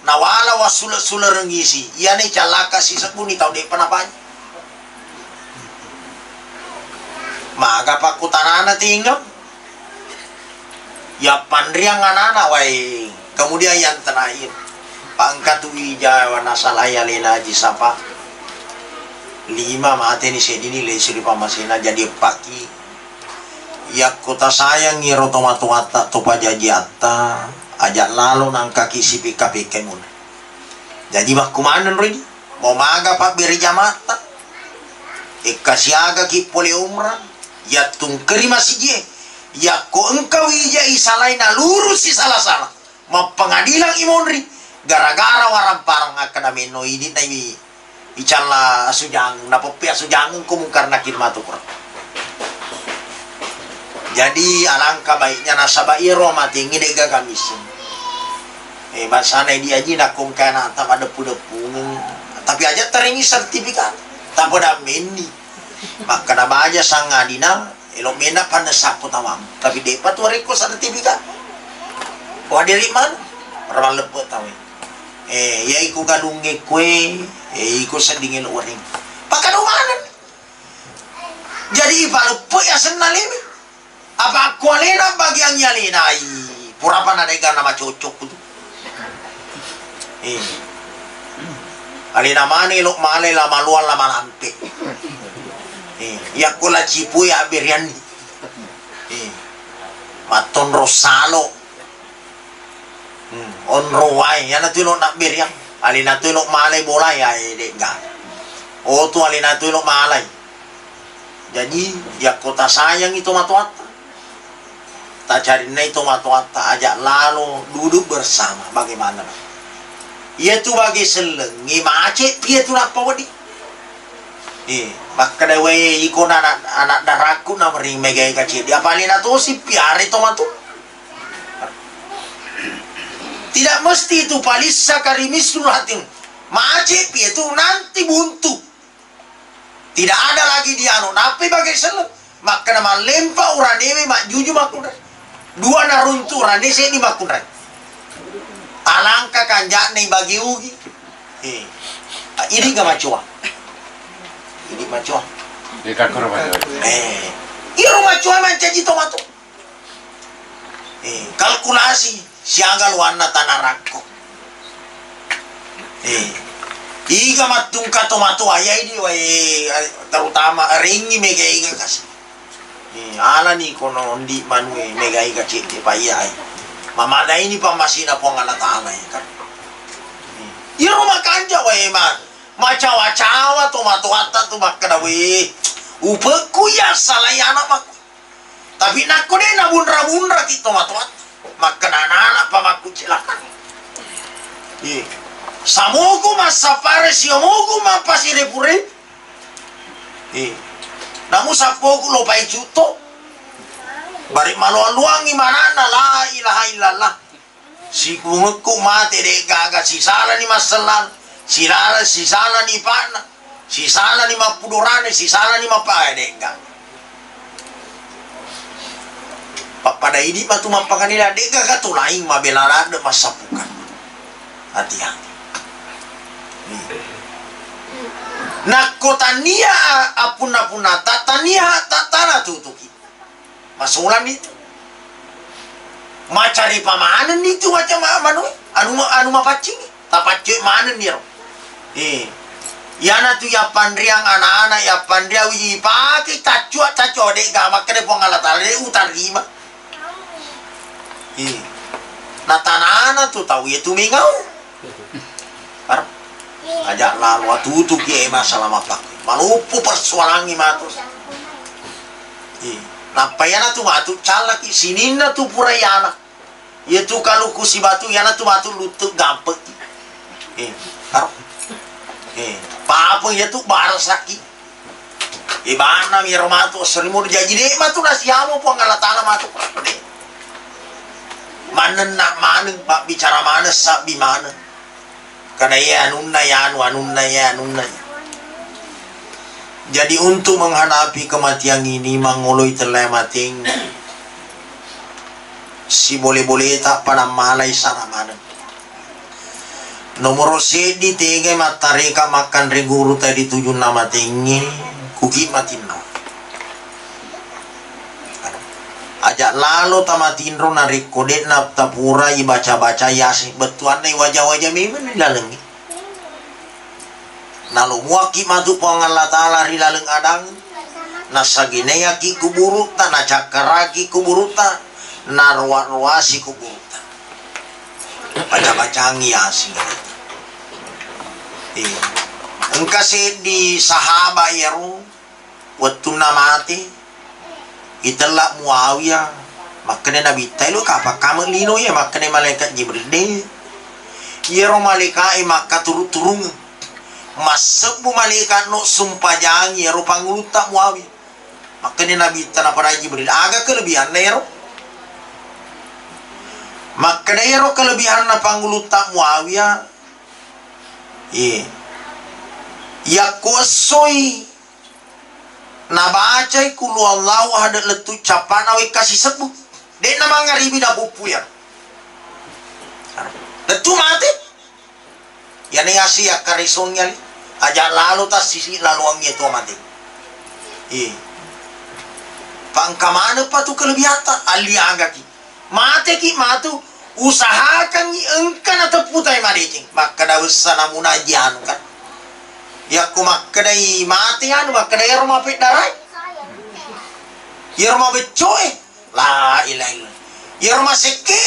Nawala wassule-sulereng isi. Iyane callaka sisebbuni tau de'pa napanyi. Maga pakkutanana tingeng. Yappanriang anana wae. Kemudian yang terakhir, pangkatu ija wana salai alena Aji Sapa. Lima mateni seddini lesu ri pamasena jadi eppaki. Yakko tasayangngi ro tomatoatta, topajajiatta, aja' lalo nangkaki sipikka-pikkai munri. Jaji makkumanenro idi, mau maga pabbere jamatta, ekka siagaki pole umrah, yattungkeri masijie, yakko engka wija isalai nalurusi sala-sala, mappengadilang imonri, gara-gara waramparang akkeda menno idi naiwi. Icalla asujangeng, napeppe asujangeng ko Mungkar Nakir matu kura. Jadi alangkah baiknya nasaba iyaro amatengnge de'gaga missing. Eh, bangsana idi aji nakko engka ana'ta maddeppu-deppungeng. Tapi aja' tarengi sertifikat. Tapoda menni. Makkeda baja sangadina Elo' mena' pannessappo tamamu, tapi de'pa tu arekko sertifikat. Wah, deri' maneng, ramalleppe' tauwe. Eh, iya iko galungnge kue, eh, iko sedding elo' waring. Pakado maneng. Jadi ipaleppe' asenna lemi. Apa akko alena bagiang alena, ai, purapa na de'ga na macocok tu. Eh. Alena mane elo' male la maluang la malampe. Eh, yakko la cipui abberianni. Eh. Mattonro salo. Hmm. Onro wae, iyanatu elo nabberiang. Alena tu elo malai bola ya, eh, de'ga. Oh, tu alena tu elo malai. Jadi, yakko tasayangi tomatoatta, tacarinnai tomatoatta, ajak lalo duduk bersama. Bagaimana? Iyatu bage sellengnge, mace'pi iyatu nappa wedding. Eh, makkeda wae iko na anak, anak darakku na mering mega-ega cedde. Apa alena tosi piara tomatoa. Tidak mesti itu palissa karimisnu hatim. Mace'pi itu nanti buntu. Tidak ada lagi dialog. Nappai bage selleng. Makkeda mallempa uranewe majjuju makkunrai. Dua naruntu urane seddi makkunrai. Alangka kanja'na ibagi ugi. Eh. Idi ga macoa. Idi macoa. Iyaro macoa mancaji tomatoa. Eh, kalkulasi siaga luanna tana rakko. Eh, iga mattungka tomatoa, iya idi wae, terutama ringi mega iga kasi. Eh, alani kono ondi manue mega iga cedde pa iyai. Mamadaini pammasina Puang Allah Taala, ya kan. Eh, iyaro makanja wae ma, macawa-cawa tomatoatta tu makkeda, "Weh, upekku iya salai anak makku." Tapi nakko de' nabunra-bunraki tomatoatta, makkeda anak-anak pamakku celaka. Iya. Samoku massapare siomoku mappasire-pure. Iya. Namu sappoku lo pai cutto. Bari maloang-luangi mananna la ilaha illallah. Sikungekku mate, de'gaga sisalani massellana, silala-, sisalani ipa'na, sisalani mappudorane, sisalani mappa-, eh, de'ga. Pappada idi matu mappangadina, de'gaga tu laing mabela ladde massappukan. Hati-hati. Nakko tania appunna-punnata, tania tattala tutuki. Masolani tu. Macaripa manenni tu macam ma-, manue. Anu ma-, anu mapaccingi. Tapaccoe manenni ro. Eh. Iyanatu yappanriang anak-anak, yappanriang ipake caccua-caccua, de'ga makkeda Puang Allah Taala, de' utarima. Eh. Natanana tu tau iya tu mengau. Ar-, aja lalo atutuki e masalah mappakke. Maloppo persoalangngi matu. Iya. Nappa iyanatu matu callaki sininna tu pura iyana. Iya tu kaluku sibatu iyanatu matu luttu gampekki. Eh, ar-, eh, papa iya tu barasaki. Ibana miro matu seri muda jaji de' matu nasiamo Puang Allah Taala matu. De'. Manenna maneng, mabbicara maneng, sabbi maneng. Kada iya anunna iya anu, anunna iya anunna iya. Jadi untuk menghadapi kematian ini, mangoloi tellai mateng, sibole-boleta pada malai sara maneng. Nomoro seddi, tegai mattareka makkanre guruta ri tujunna matengnge, kuki matinro. Aja lalo tamatinro narekko de'na tapurai baca-baca Yasin, bettuanna waja-waja memeng ri lalengnge. Nalomuakki matu Puang Allah Taala ri laleng adang, nasageneyaki kuburutta, nacakkaraki kuburutta, naroa-roasi kuburutta. Baca-bacangi Yasin. Iya. Engka seddi sahaba iyaro, wettunna mate, itella Muawiyah, makkeda Nabitta, "Elo kapang kame lino iya?" Makkeda malaikat Jibril, "De'. Iyaro malaika'e makkaturu-turungeng. Massebbu malaika'no sumpajangi iyaro pangulutta Muawiyah." Makkeda Nabitta, naparai Jibril, "Aga kelebihanna iyaro?" Makkeda, "Iyaro kelebihanna pangulutta Muawiyah, iye, yakko essoi nabacai Qul huwallahu ahad lettu cappa'na wekka sisebbu, de'na mangaribi napuppu iyaro. Lettu mate." Iyana yasi yakkaresongngi ali, aja lalo tassisi laloangngi tua mate. Iye. Pangka maneng patu kelebihatta, alli agaki. Mateki matu, usahakangngi engka nateppu tai madeceng. Makkeda wessa namuna aji anu kan. Yakko makkedai mate anu, makkeda iyaro mapeddarai. Iyaro mabeccoe. La ilaha illallah. Iyaro masekke.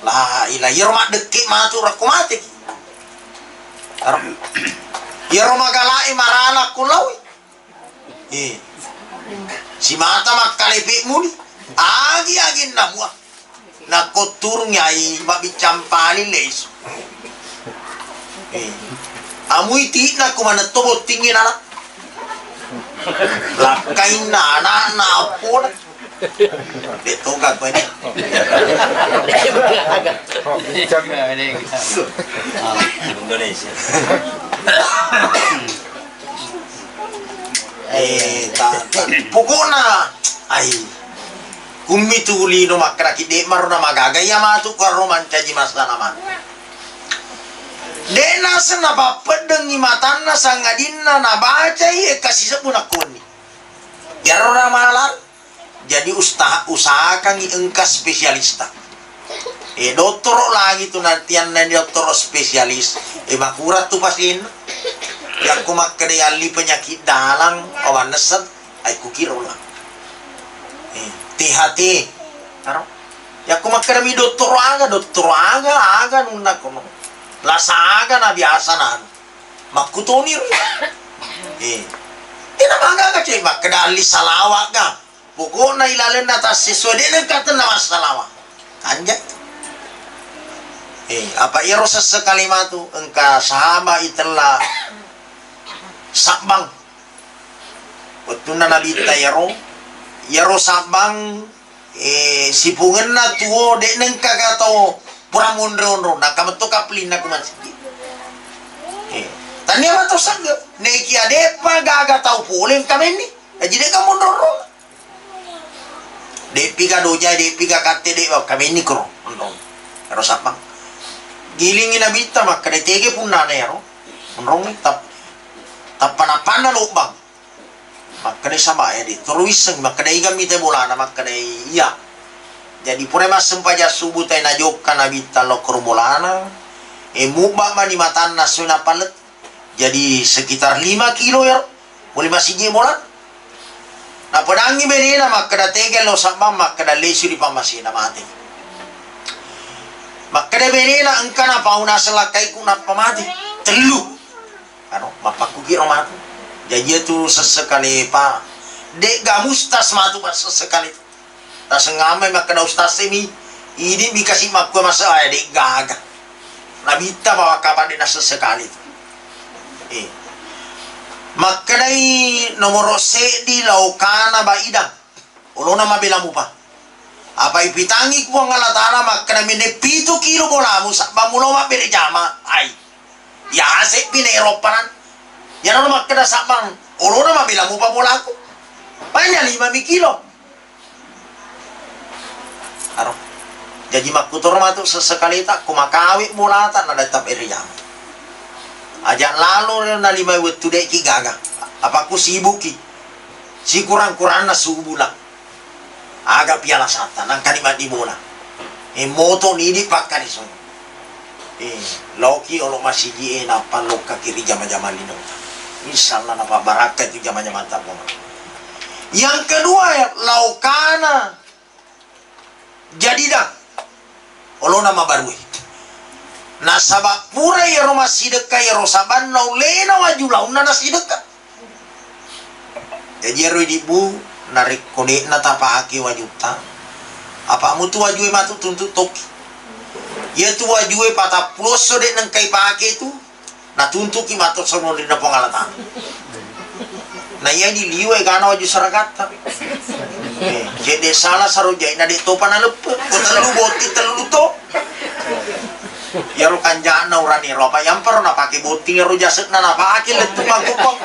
La ilaha, iyaro maddekke matu rakko mateki. Aro. Iyaro magalae marala ko laowi. Eh. Simata makkalepe muni. Agi-aginna mua. Nakko turung yai mabbiccang paling lesu. Eh. Amui ti'na ko manetto bottingngi nala. Lakkainna ana'na appona. Dek toga ko ini. Indonesia. Eh, ta, ta, pokokna, ai, kummi tu lino makkeda ki de maro na magaga iya matu ko ro mancaji masalah man. De naseng napappeddengi matanna sangadinna nabacai e kasi sebbu nakkonni. Iyaro ramalang, jadi usta-, usahakangngi engka spesialista. Eh, dottoro lagi tu nantianna dottoro spesialis. Eh, makurang tu pasienna. Yakko makkeda yalli penyakit dalang, oh, mannesseng, ai kukiro lah. Eh, T H T. Aro. Yakko makkeda mi dottoro aga, dottoro aga, aga nunna kono. Lasa aga na biasa na anu. Makkutoni ro. Eh. Ina magaga cai makkeda alli salawa ga. Pokokna ilalenna tassessua de nengka tenna massalawa. Kanja. Eh, apa iyaro sesse kalimatu engka sahaba itella sabbang. Wettunna nabitta iyaro, iyaro sabbang Eh, sipungenna tuo, de nengka ga tau pura monro-onro, nangka metto kaplinna ku masigi. Eh, tania mato sagge, nekia depa gaga tau pole engka menni, aji de ga monro-onro. Depi ga doja, depi ga katte, de kamenni kro, onro. Ero sabbang. Gilingi nabitta makkeda tege punnana ero. Onrong tap-, tappa-nappanna lobbang. Makkedai saba, eh, di, toro wisseng, makkedai, "Iga mita bolana?" Makkedai, "Iya." Jadi, pura massempajang subuh tai najokka nabitta lao koro bolana, eh, mubba mani matanna sui napallet. Jadi, sekitar lima kilo ya, pole masiji bola. Napedangi benena, makkeda, "Tega lao sabbang?" Makkeda, "Lesu di pammasena, mate." Makkeda benena, "Engka napauna selakkaiku nappa mate." Tellu. Anu, mappakkuki ro matu. Jaji iyatu sesse kalepa, de'ga mustas matu massesse kale. Tasengamai makkeda ustaz e mi, idi mi kasi makkua mase, ah, de'gaga. Nabitta bawang kapang de nassesse kale tu. Eh. Makkedai nomoro seddi laokana baidang. Olona mabela mupa. Apa ipitangi Puang Allah Ta'ala makkeda menne pitu kilo bolamu sabbang mulo mabbere jama. Ai. Yase pi na ero panan. Iyaro makkeda sabbang olona mabela mupa bolaku. Paina lima mi kilo. Aro. Jaji makkutoro matu sessekaleta ko makawe bolata na datta bere jama. Aja lalo na lima wettu deki gaga. Apa ku sibuki. Sikurang-kuranna subuh lah. Aga piala sata, nangkani maddi bola. E, moto ni idi pakkariso. E, laoki olo masiji e, nappa lokkaki ri jama-jama lino. Insya Allah napabbarakka itu jama-jamata Puang. Yang kedua ya, laokana jadida. Olona mabarue. Nasaba pura iyaro massidekka iyaro sabanna ulena waju launna nasidekka. Jaji iyaro idibbu narekko de'na tapake wajutta, apa mutu wajue matu tuntu tokki. Iyatu wajue patappulo esso de nengka ipake tu, natuntuki mattossong ri Puang Allah Ta'ala. Na iya diliwe gana waju seragatta. Eh, cedde salah saro jaina de topa naleppe. Ko tellu botting tellu to. Iyaro kanjana urane ro apa yamparo napake botting iyaro jasekna napake lettu makkupang.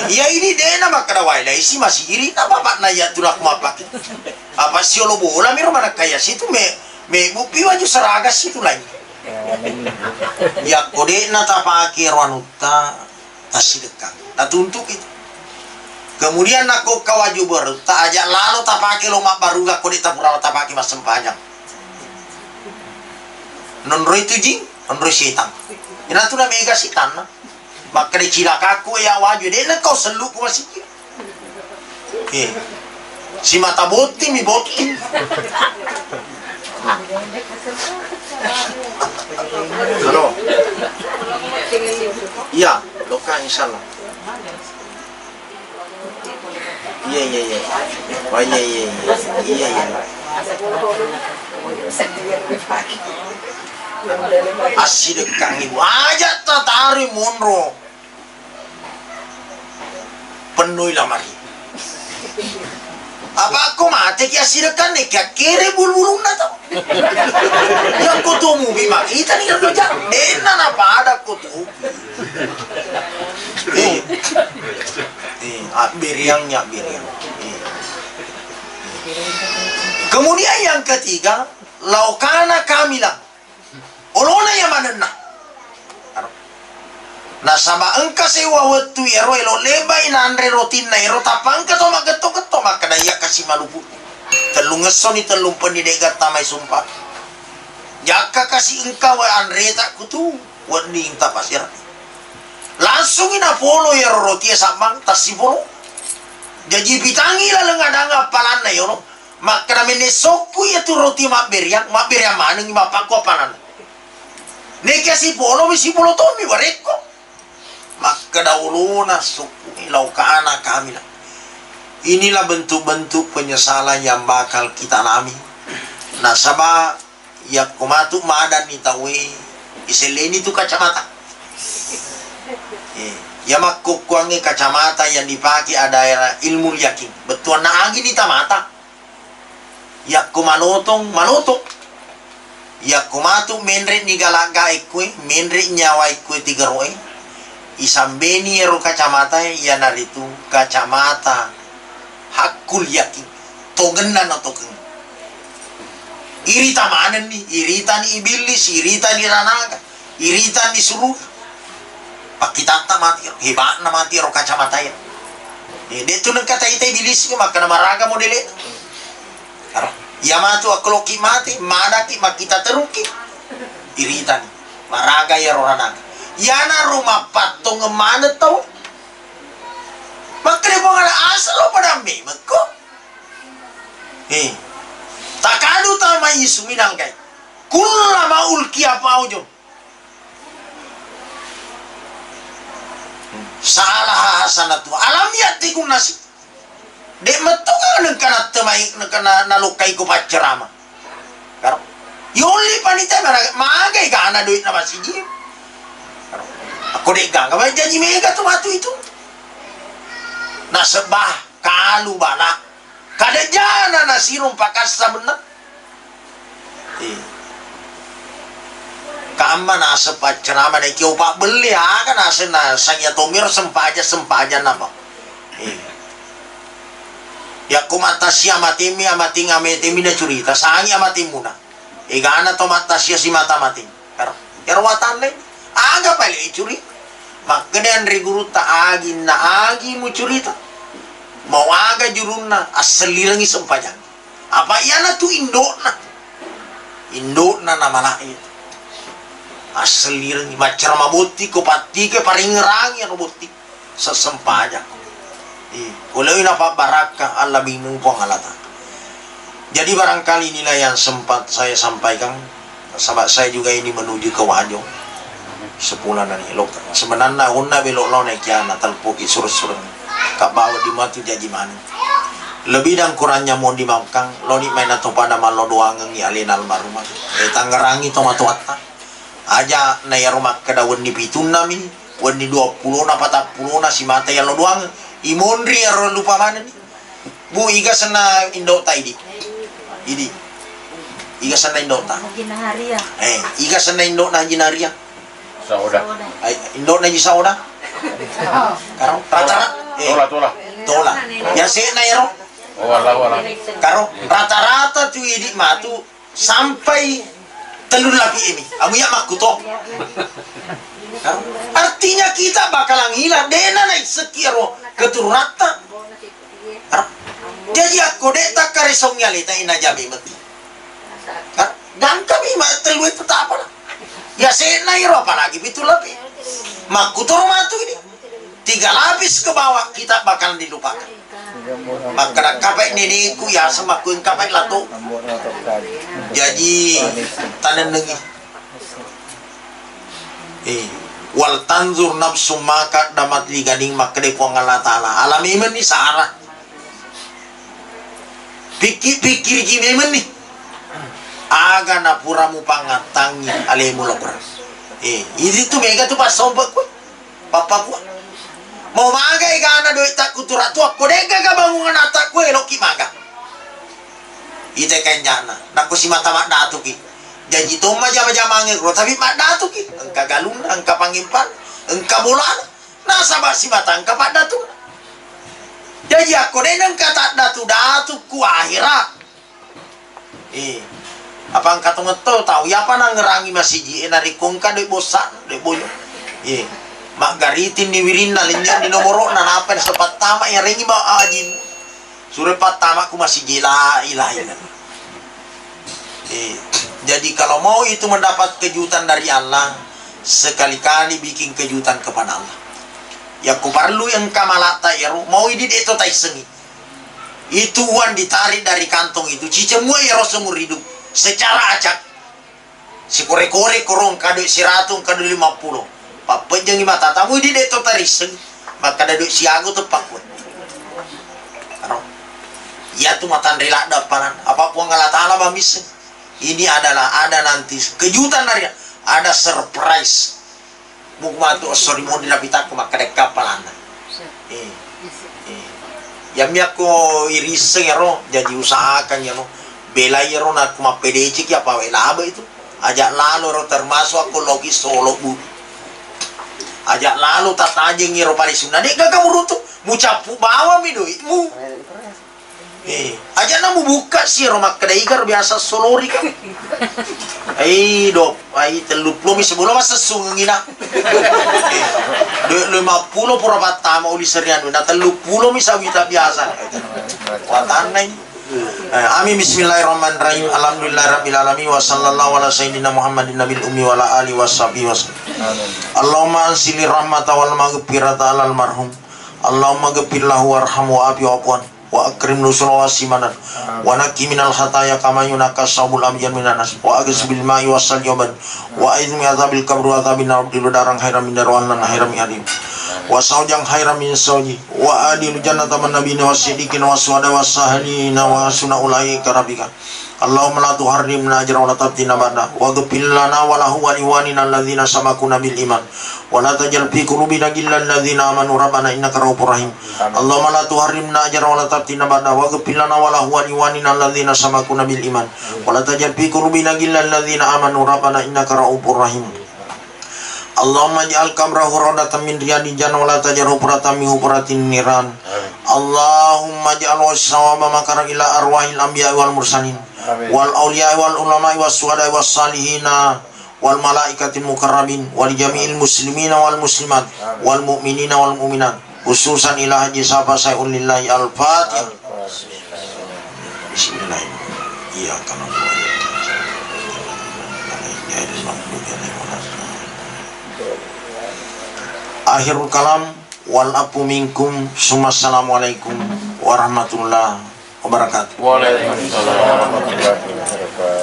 Iya ini dena makkeda wae laisi masiri na bapakna iya tu nakku mappake. Apa siolo bola miro manakka iya situ me, me bupi waju seraga situ lain. Yakko de'na tapake ro anutta, tassidekkang. Natuntuki tu. Kemudian nakko kawaju berutta, aja lalo tapake lo mabbaruga ko de tapura tapake massempajang. Nonroi tu jing, nonroi setang. Ina tu na mega sitanna. Makkeda cilakaku ya waju, de na kau selluku masiki. Eh. Simata botting mi botting. Halo. Iya, lokka, insyaallah. Iya, iya, iya. Oh, iya, iya, iya. Iya, iya. Assidekkangngi, Bu. Aja tatarui monro. Pennui lamari. Apa ko mateki assidekkang, ne ki akkere bulu-bulunna to. Yakko to mubi makita ni kan ja. Denna na pada ko to. Eh. Eh, abbiriang, ya abbiriang. Eh. Kemudian yang ketiga, laukana kamilang. Olona iya manenna. Nasaba engka sewwa wettu iyaro elo lebai nanre rotinna ero, tappa engka to maggetto-getto makkeda, "Iya kasi malupu." Tellung essoni, tellung penni de'ga tamai sumpa. Jakka kasi engka we anreta kutu wedding tapasira. Langsungi napolo iyaro rotie sabbang tassipolo. Jaji pitangi laleng adang appalanna iyaro. Makkeda, "Menne sokku iyatu roti mabberiang, mabberiang manengngi bapakku appalanna." Nekia sipolomi, sipolo tommi warekko. Makkeda olona sokku, "Laukana kamilang." Inilah bentuk-bentuk penyesalan yang bakal kita alami. Nasaba yakko matu madanni tauwe, iselleni tu kacamata. Eh, iya makkokkoangnge kacamata yang dipakai adalah ilmu yakin. Bettuanna agi ni tamata. Yakko malotong, malotong. Yakko matu menre'ni galagga ekkue, menre' nyawa ekkue tigero'e, isambeni ero kacamatae, iyanaritu kacamata hakkul yakin. Togenna na tokeng. Irita manenni, iritani ibillis, iritani ranaga. Iritani suruga. Pakkitatta mati ero, hebatna mati ero kacamata ero. Eh, de' tu nengka taita ibillis ko makkeda maraga modele. Ero, iya matu akkolokki mati, madaki makkita terukki. Iritani. Maraga ero ranaga. Iyanaro mappattongeng maneng tau. Makkeda Puang Allah, "Asal lo pada memekko." Eh. Takadu tama isu minangkai. Kullama ulkiya faujun. Salah hasanatu. Alam ya'tikum nasi. De' metto ka nengka nattemai, nengka na-, nalokkai ko paccerama. Karo. Yolli panitia maraga, magai gana duitna masiji. Karo. Akko de' gaga, bae jaji mega tu matu itu. Nasebah, kalu bala. Kadejana nasirung pakassa benna. Eh. Kamma naseng paccerama, naiki opa belle, aga naseng na sangia tomiro sempaja, sempaja napa. Eh. Yakko mattasia matemi, amating ametemi na curita, sangi amating muna. Egana to mattasia simata mating. Ero, ero watanna ini. Aga pale icuri. Makkeda anre gurutta, "Aginna agi mucurita. Mau aga jurunna, assellirengi sempajang." Apa iyana tu indo'na. Indo'na na malai. Assellirengi maccara mabotti ko pattike paringerangi ero botti. Sessempaja. Eh, ulei napabbarakka allabingngi Puang Allah Ta'ala. Jadi barangkali inilah yang sempat saya sampaikan, sebab saya juga ini menuju ke Wajo. Sepulang dari Loka. Sebenarnya onna belo lo naik kiana telpoki sureng-sureng. Kak bawa di matu jaji mani. Lebih dan kurangnya mohon dimaafkan. Loni main atau pada malo doangengi alena almarhumah. Eh, Tangerangi to matoatta. Aja na iyaro makkeda wenni pitunnami, wenni duappulona, patappulona, simata yallo doang, imonri iyaro lupa manenni. Bu, iga senna indo'ta idi? Idi. Iga senna indo'ta? Haji Naharia. Eh, iga senna indo'na Haji Naharia? Sauda. Ai, indo'na Haji Sauda? Karo, rata-rata. Eh, Tola, Tola. Tola. Ya sena ero. Oh, Allah, Allah. Karo, rata-rata tu idi matu sampai tellu lapik ini. Amu ya makkuto. Artinya kita bakalan hilang. Dena naissekki ero keturunatta. Jadi akko de takkaresongi aleta ina jame mati. Gangkami ma tellu itu tak apa lah. Ya sena iro apalagi pitu lapik. Makkutoro matu ini. Tiga lapis ke bawah kita bakalan dilupakan. Makkeda kapai neneku yaseng makkueng kapai lato. Jaji tanennengi. Eh, wal tanzur nafsum ma qaddamat li gadin, makkeda Puang Allah Taala. Ala memenni sara. Pikki-, pikkiriki memenni. Aga napura mupangattangi alemu lapar. Eh, idi tu mega tu passompa ku. Pappa ku. Mau maga egana doi takkutura tu akko dega ga bangungan atakku eloki maga. Ite kenjana, nakko simata maddatuki. Jaji tomma jama-jamange ro, tapi maddatuki. Engka galunna, engka pangimpan, engka bolana. Nasaba simata engka paddatu. Jaji akko de nengka taddatu-datu ku ahera. Eh, apa engka tongetto tau, yapa nangerangi masiji e narekko engka doi bossa, doi boyo. Eh, maggariting ni wirinna, lenjeng ni nomoro'na, napa sepattama yarengi ba ajin. Sure pattama ku masiji la ilaha illallah. Eh, jadi kalau mau itu mendapat kejutan dari Allah, sekali-kali bikin kejutan kepada Allah. Yakko parellu engka malatta ero, mau idi de to taissengi. Itu uang ditarik dari kantong itu, cicemua ero seumur hidup secara acak. Sikore-kore korong kadoi siratu, kadoi lima pulo. Pappejjangi matatamu idi de to tarisseng. Makkada doi siago teppakku. Aro. Iya tu matanre ladda palan. Apa Puang Allah Taala mamisseng. Ini adalah ada nanti kejutan dari ada surprise. Muku matu esso ri modi napitakku makkadekka palanna. Eh. Eh. Yammi akko irisseng ero, jadi usahakan ero. Belai ero nakku mappedeceki apa wae laba itu. Aja lalo ero termasuk akko loki solo bu. Aja lalo tatajeng ero parisunna. Dek gaga murutu, mucappu bawami doimu. Eh, aja na mubukka siro makkeda igar biasa solori kan. Ai do, ai tellu pulo mi sebelum masessungengi na. Eh, do lima pulo pura pattama uli serian na tellu pulo mi sawita biasa. Watannai. Eh, amin, bismillahirrahmanirrahim. Alhamdulillahirabbil alamin wa sallallahu ala sayyidina Muhammadin nabil ummi wa ala alihi wa sahbihi wa sallam. Allahumma anzili rahmata wal maghfirata alal marhum. Allahumma ghfir lahu warhamhu wa'afu wa'fu anhu. Wa akrim nuzulahu wa simanan. Wa naqi minal khataya kama yunaqqa saubul abyad minan nas. Wa aghsil bil ma'i was salji wal barad. Wa a'idh min adzabil qabri wa adzabin nar, abdil daran khairan min dari wa ahlan khairan min ahli. Wa zaujan khairan min zauji. Wa adkhilhul jannata ma'an nabiyina was siddiqina was syuhada was salihin wa hasuna ulaika rafiqa. Allahumma la tuharrimna ajrahu wa la taftinna ba'dahu. Waghfir lana wa lahu wa li ikhwanina alladzina sabaquna bil iman. Wa la taj'al fi qulubina ghillan lil ladzina amanu rabbana innaka ra'ufur rahim. Allahumma la tuharrimna ajrahu wa la taftinna ba'dahu. Waghfir lana wa lahu wa li ikhwanina alladzina sabaquna bil iman. Wa la taj'al fi qulubina ghillan lil ladzina amanu rabbana innaka ra'ufur rahim. Allahumma ij'al qabrahu raudatan min riyadil jannah wa la taj'al hufratan min hufratin niran. Amin. Allahumma ij'alhu sawaba ma qara'a ila arwahil anbiya'i wal mursalin. Amin. Wal auliya'i wal ulama'i was syuhada'i was salihina wal malaikatil muqarrabin wa li jami'il muslimina wal muslimat. Amin. Wal mu'minina wal mu'minat. Khususan ila Haji Safa Sayun lillahi. Al-Fatihah. Al-Fatihah. Bismillahirrahmanirrahim. Iyyaka na'budu wa iyyaka nasta'in. Akhirul kalam, wal afu minkum, summa assalamualaikum warahmatullahi wabarakatuh. Waalaikumsalam warahmatullahi wabarakatuh.